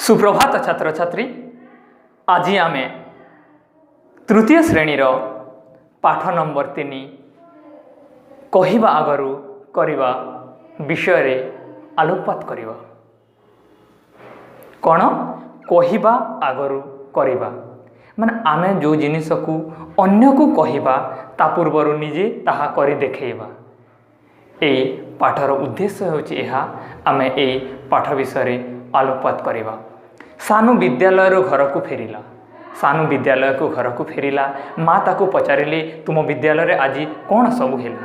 ସୁପ୍ରଭାତ ଛାତ୍ରଛାତ୍ରୀ। ଆଜି ଆମେ ତୃତୀୟ ଶ୍ରେଣୀର ପାଠ ନମ୍ବର 3, କହିବା ଆଗରୁ କରିବା ବିଷୟରେ ଆଲୋକପାତ କରିବା। କ'ଣ? କହିବା ଆଗରୁ କରିବା ମାନେ ଆମେ ଯେଉଁ ଜିନିଷକୁ ଅନ୍ୟକୁ କହିବା, ତା ପୂର୍ବରୁ ନିଜେ ତାହା କରି ଦେଖେଇବା। ଏଇ ପାଠର ଉଦ୍ଦେଶ୍ୟ ହେଉଛି ଏହା। ଆମେ ଏଇ ପାଠ ବିଷୟରେ ଆଲୋକପାତ କରିବା। ସାନୁ ବିଦ୍ୟାଳୟରୁ ଘରକୁ ଫେରିଲା। ସାନୁ ବିଦ୍ୟାଳୟକୁ ଘରକୁ ଫେରିଲା। ମା ତାକୁ ପଚାରିଲେ, ତୁମ ବିଦ୍ୟାଳୟରେ ଆଜି କ'ଣ ସବୁ ହେଲା?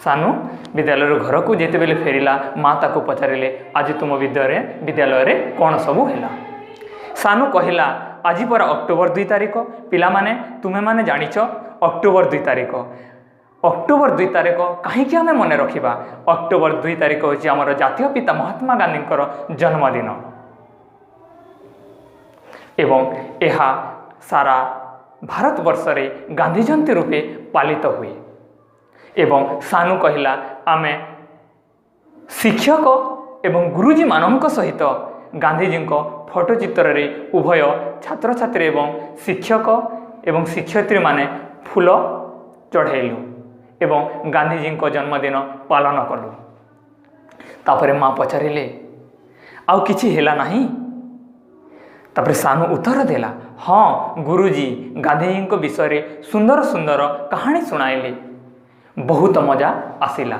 ସାନୁ ବିଦ୍ୟାଳୟରୁ ଘରକୁ ଯେତେବେଳେ ଫେରିଲା, ମା ତାକୁ ପଚାରିଲେ, ଆଜି ତୁମ ବିଦ୍ୟାଳୟରେ କ'ଣ ସବୁ ହେଲା? ସାନୁ କହିଲା, ଆଜି ପରା ଅକ୍ଟୋବର 2 ତାରିଖ। ପିଲାମାନେ, ତୁମେମାନେ ଜାଣିଛ ଅକ୍ଟୋବର 2 ତାରିଖ। ଅକ୍ଟୋବର 2 ତାରିଖ କାହିଁକି ଆମେ ମନେ ରଖିବା? ଅକ୍ଟୋବର 2 ତାରିଖ ହେଉଛି ଆମର ଜାତୀୟ ପିତା ମହାତ୍ମା ଗାନ୍ଧୀଙ୍କର ଜନ୍ମଦିନ ଏବଂ ଏହା ସାରା ଭାରତବର୍ଷରେ ଗାନ୍ଧୀ ଜୟନ୍ତୀ ରୂପେ ପାଳିତ ହୁଏ। ଏବଂ ସାନୁ କହିଲା, ଆମେ ଶିକ୍ଷକ ଏବଂ ଗୁରୁଜୀମାନଙ୍କ ସହିତ ଗାନ୍ଧିଜୀଙ୍କ ଫଟୋଚିତ୍ରରେ ଉଭୟ ଛାତ୍ରଛାତ୍ରୀ ଏବଂ ଶିକ୍ଷକ ଏବଂ ଶିକ୍ଷୟିତ୍ରୀମାନେ ଫୁଲ ଚଢ଼େଇଲୁ ଏବଂ ଗାନ୍ଧିଜୀଙ୍କ ଜନ୍ମଦିନ ପାଳନ କଲୁ। ତାପରେ ମା ପଚାରିଲେ, ଆଉ କିଛି ହେଲା ନାହିଁ? ତାପରେ ସାନୁ ଉତ୍ତର ଦେଲା, ହଁ, ଗୁରୁଜୀ ଗାନ୍ଧିଜୀଙ୍କ ବିଷୟରେ ସୁନ୍ଦର ସୁନ୍ଦର କାହାଣୀ ଶୁଣାଇଲେ। ବହୁତ ମଜା ଆସିଲା।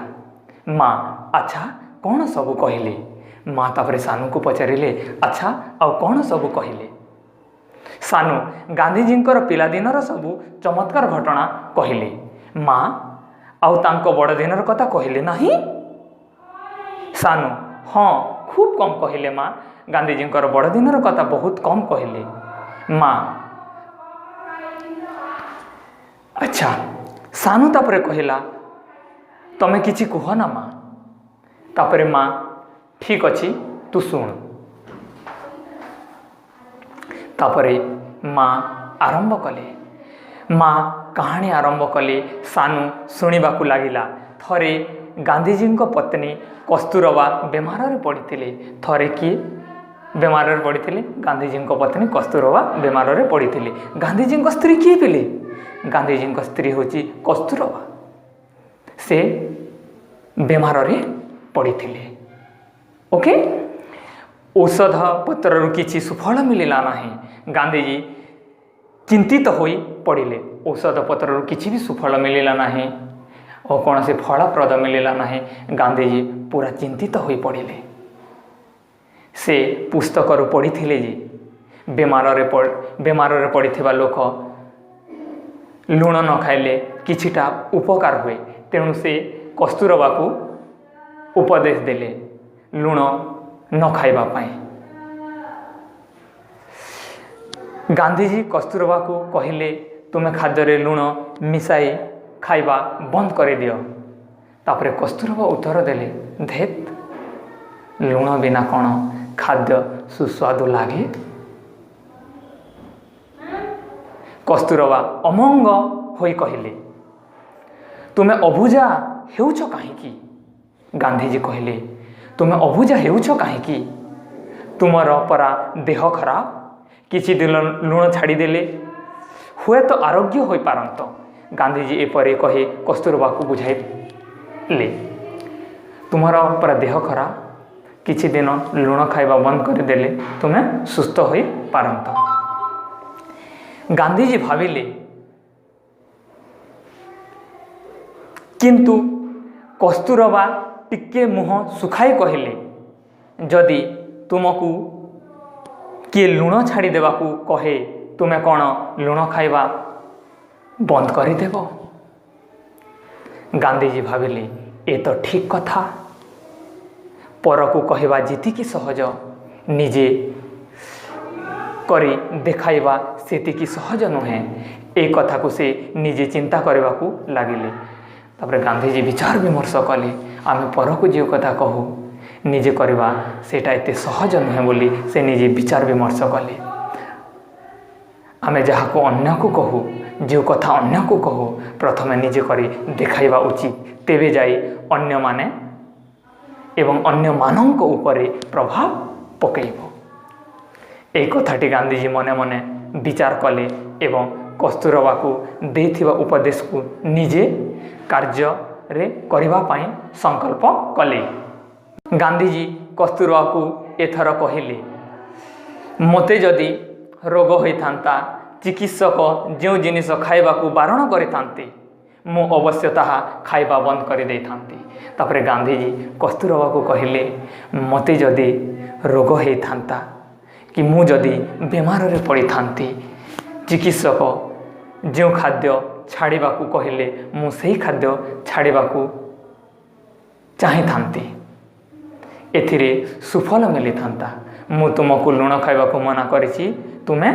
ମା, ଆଚ୍ଛା, କ'ଣ ସବୁ କହିଲେ? ମା ତାପରେ ସାନୁକୁ ପଚାରିଲେ, ଆଚ୍ଛା, ଆଉ କ'ଣ ସବୁ କହିଲେ? ସାନୁ ଗାନ୍ଧିଜୀଙ୍କର ପିଲାଦିନର ସବୁ ଚମତ୍କାର ଘଟଣା କହିଲେ। ମା, ଆଉ ତାଙ୍କ ବଡ଼ଦିନର କଥା କହିଲେ ନାହିଁ? ସାନୁ, ହଁ, ଖୁବ୍ କମ୍ କହିଲେ ମା। ଗାନ୍ଧିଜୀଙ୍କର ବଡ଼ଦିନର କଥା ବହୁତ କମ୍ କହିଲେ। ମା, ଆଚ୍ଛା। ସାନୁ ତାପରେ କହିଲା, ତମେ କିଛି କୁହ ନା ମା। ତାପରେ ମା, ଠିକ୍ ଅଛି, ତୁ ଶୁଣ। ତାପରେ ମା ଆରମ୍ଭ କଲେ। ମା କାହାଣୀ ଆରମ୍ଭ କଲେ। ସାନୁ ଶୁଣିବାକୁ ଲାଗିଲା। ଥରେ ଗାନ୍ଧିଜୀଙ୍କ ପତ୍ନୀ କସ୍ତୁରବା ବେମାରରେ ପଡ଼ିଥିଲେ। ଥରେ କିଏ ବେମାରରେ ପଡ଼ିଥିଲେ? ଗାନ୍ଧିଜୀଙ୍କ ପତ୍ନୀ କସ୍ତୁରବା ବେମାରରେ ପଡ଼ିଥିଲେ। ଗାନ୍ଧିଜୀଙ୍କ ସ୍ତ୍ରୀ କିଏ ଥିଲେ? ଗାନ୍ଧିଜୀଙ୍କ ସ୍ତ୍ରୀ ହେଉଛି କସ୍ତୁରବା। ସେ ବେମାରରେ ପଡ଼ିଥିଲେ। ଓକେ, ଔଷଧ ପତ୍ରରୁ କିଛି ସୁଫଳ ମିଳିଲା ନାହିଁ। ଗାନ୍ଧିଜୀ ଚିନ୍ତିତ ହୋଇ ପଡ଼ିଲେ। ଔଷଧ ପତ୍ରରୁ କିଛି ବି ସୁଫଳ ମିଳିଲା ନାହିଁ ଓ କୌଣସି ଫଳପ୍ରଦ ମିଳିଲା ନାହିଁ। ଗାନ୍ଧିଜୀ ପୁରା ଚିନ୍ତିତ ହୋଇ ପଡ଼ିଲେ। ସେ ପୁସ୍ତକରୁ ପଢ଼ିଥିଲେ ଯେ ବେମାରରେ ପଡ଼ିଥିବା ଲୋକ ଲୁଣ ନ ଖାଇଲେ କିଛିଟା ଉପକାର ହୁଏ। ତେଣୁ ସେ କସ୍ତୁରବାକୁ ଉପଦେଶ ଦେଲେ ଲୁଣ ନ ଖାଇବା ପାଇଁ। ଗାନ୍ଧିଜୀ କସ୍ତୁରବାକୁ କହିଲେ, ତୁମେ ଖାଦ୍ୟରେ ଲୁଣ ମିଶାଇ ଖାଇବା ବନ୍ଦ କରିଦିଅ। ତାପରେ କସ୍ତୁରବା ଉତ୍ତର ଦେଲେ, ଧେତ୍, ଲୁଣ ବିନା କ'ଣ ଖାଦ୍ୟ ସୁସ୍ୱାଦୁ ଲାଗେ? କସ୍ତୁରବା ଅମଙ୍ଗ ହୋଇ କହିଲେ, ତୁମେ ଅବୁଝା ହେଉଛ କାହିଁକି? ଗାନ୍ଧିଜୀ କହିଲେ, ତୁମେ ଅବୁଝା ହେଉଛ କାହିଁକି? ତୁମର ପରା ଦେହ ଖରାପ। କିଛି ଦିନ ଲୁଣ ଛାଡ଼ିଦେଲେ ହୁଏତ ଆରୋଗ୍ୟ ହୋଇପାରନ୍ତ। ଗାନ୍ଧିଜୀ ଏପରି କହି କସ୍ତୁରବାକୁ ବୁଝାଇଲେ, ତୁମର ପରା ଦେହ ଖରାପ, କିଛି ଦିନ ଲୁଣ ଖାଇବା ବନ୍ଦ କରିଦେଲେ ତୁମେ ସୁସ୍ଥ ହୋଇପାରନ୍ତ। ଗାନ୍ଧିଜୀ ଭାବିଲେ, କିନ୍ତୁ କସ୍ତୁରବା ଟିକେ ମୁହଁ ଶୁଖାଇ କହିଲେ, ଯଦି ତୁମକୁ କିଏ ଲୁଣ ଛାଡ଼ିଦେବାକୁ କହେ, ତୁମେ କ'ଣ ଲୁଣ ଖାଇବା ବନ୍ଦ କରିଦେବ? ଗାନ୍ଧିଜୀ ଭାବିଲେ, ଏ ତ ଠିକ୍ କଥା। ପରକୁ କହିବା ଯେତିକି ସହଜ, ନିଜେ କରି ଦେଖାଇବା ସେତିକି ସହଜ ନୁହେଁ। ଏ କଥାକୁ ସେ ନିଜେ ଚିନ୍ତା କରିବାକୁ ଲାଗିଲେ। ତାପରେ ଗାନ୍ଧିଜୀ ବିଚାର ବିମର୍ଶ କଲେ, ଆମେ ପରକୁ ଯେଉଁ କଥା କହୁ, ନିଜେ କରିବା ସେଇଟା ଏତେ ସହଜ ନୁହେଁ ବୋଲି ସେ ନିଜେ ବିଚାର ବିମର୍ଶ କଲେ। ଆମେ ଯାହାକୁ ଅନ୍ୟକୁ କହୁ, ଯେଉଁ କଥା ଅନ୍ୟକୁ କହୁ, ପ୍ରଥମେ ନିଜେ କରି ଦେଖାଇବା ଉଚିତ। ତେବେ ଯାଇ ଅନ୍ୟମାନେ ଏବଂ ଅନ୍ୟମାନଙ୍କ ଉପରେ ପ୍ରଭାବ ପକାଇବ। ଏହି କଥାଟି ଗାନ୍ଧିଜୀ ମନେ ମନେ ବିଚାର କଲେ ଏବଂ କସ୍ତୁରବାକୁ ଦେଇଥିବା ଉପଦେଶକୁ ନିଜେ କାର୍ଯ୍ୟରେ କରିବା ପାଇଁ ସଂକଳ୍ପ କଲେ। ଗାନ୍ଧିଜୀ କସ୍ତୁରବାକୁ ଏଥର କହିଲେ, ମୋତେ ଯଦି ରୋଗ ହୋଇଥାନ୍ତା, ଚିକିତ୍ସକ ଯେଉଁ ଜିନିଷ ଖାଇବାକୁ ବାରଣ କରିଥାନ୍ତି, ମୁଁ ଅବଶ୍ୟ ତାହା ଖାଇବା ବନ୍ଦ କରିଦେଇଥାନ୍ତି। ତାପରେ ଗାନ୍ଧିଜୀ କସ୍ତୁରବାକୁ କହିଲେ, ମୋତେ ଯଦି ରୋଗ ହେଇଥାନ୍ତା କି ମୁଁ ଯଦି ବେମାରରେ ପଡ଼ିଥାନ୍ତି, ଚିକିତ୍ସକ ଯେଉଁ ଖାଦ୍ୟ ଛାଡ଼ିବାକୁ କହିଲେ, ମୁଁ ସେହି ଖାଦ୍ୟ ଛାଡ଼ିବାକୁ ଚାହିଁଥାନ୍ତି। ଏଥିରେ ସୁଫଳ ମିଳିଥାନ୍ତା। ମୁଁ ତୁମକୁ ଲୁଣ ଖାଇବାକୁ ମନା କରିଛି, ତୁମେ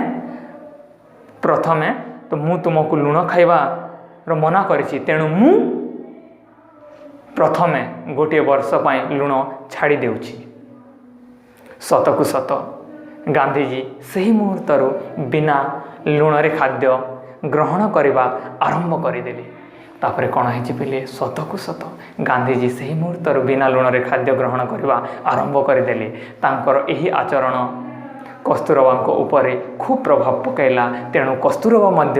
ପ୍ରଥମେ ତ ମୁଁ ତୁମକୁ ଲୁଣ ଖାଇବାର ମନା କରିଛି, ତେଣୁ ମୁଁ ପ୍ରଥମେ ଗୋଟିଏ ବର୍ଷ ପାଇଁ ଲୁଣ ଛାଡ଼ି ଦେଉଛି। ସତକୁ ସତ ଗାନ୍ଧିଜୀ ସେହି ମୁହୂର୍ତ୍ତରୁ ବିନା ଲୁଣରେ ଖାଦ୍ୟ ଗ୍ରହଣ କରିବା ଆରମ୍ଭ କରିଦେଲେ। ତାପରେ କ'ଣ ହେଇଛି ପିଲେ? ସତକୁ ସତ ଗାନ୍ଧିଜୀ ସେହି ମୁହୂର୍ତ୍ତରୁ ବିନା ଲୁଣରେ ଖାଦ୍ୟ ଗ୍ରହଣ କରିବା ଆରମ୍ଭ କରିଦେଲେ। ତାଙ୍କର ଏହି ଆଚରଣ କସ୍ତୁରବାଙ୍କ ଉପରେ ଖୁବ୍ ପ୍ରଭାବ ପକାଇଲା। ତେଣୁ କସ୍ତୁରବା ମଧ୍ୟ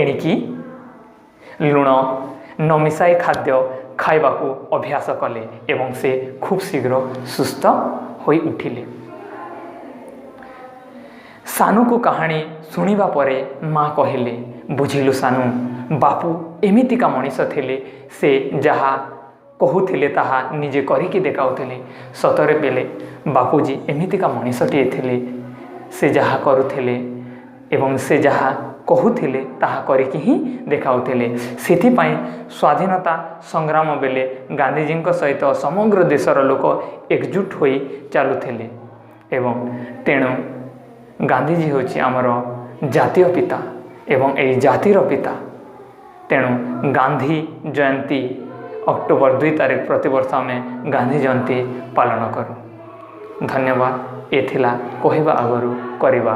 ଏଣିକି ଲୁଣ ନ ମିଶାଇ ଖାଦ୍ୟ ଖାଇବାକୁ ଅଭ୍ୟାସ କଲେ ଏବଂ ସେ ଖୁବ୍ ଶୀଘ୍ର ସୁସ୍ଥ ହୋଇ ଉଠିଲେ। ସାନୁକୁ କାହାଣୀ ଶୁଣିବା ପରେ ମା କହିଲେ, ବୁଝିଲୁ ସାନୁ, ବାପୁ ଏମିତିକା ମଣିଷ ଥିଲେ। ସେ ଯାହା କହୁଥିଲେ, ତାହା ନିଜେ କରିକି ଦେଖାଉଥିଲେ। ସତରେ ବେଲେ, ବାପୁଜୀ ଏମିତିକା ମଣିଷଟିଏ ଥିଲେ। ସେ ଯାହା କରୁଥିଲେ ଏବଂ ସେ ଯାହା କହୁଥିଲେ, ତାହା କରିକି ହିଁ ଦେଖାଉଥିଲେ। ସେଥିପାଇଁ ସ୍ୱାଧୀନତା ସଂଗ୍ରାମ ବେଳେ ଗାନ୍ଧିଜୀଙ୍କ ସହିତ ସମଗ୍ର ଦେଶର ଲୋକ ଏକଜୁଟ ହୋଇ ଚାଲୁଥିଲେ ଏବଂ ତେଣୁ ଗାନ୍ଧିଜୀ ହେଉଛି ଆମର ଜାତୀୟ ପିତା ଏବଂ ଏହି ଜାତିର ପିତା। ତେଣୁ ଗାନ୍ଧୀ ଜୟନ୍ତୀ ଅକ୍ଟୋବର 2 ତାରିଖ ପ୍ରତିବର୍ଷ ଆମେ ଗାନ୍ଧୀ ଜୟନ୍ତୀ ପାଳନ କରୁ। ଧନ୍ୟବାଦ। ଏ ଥିଲା କହିବା ଆଗରୁ କରିବା।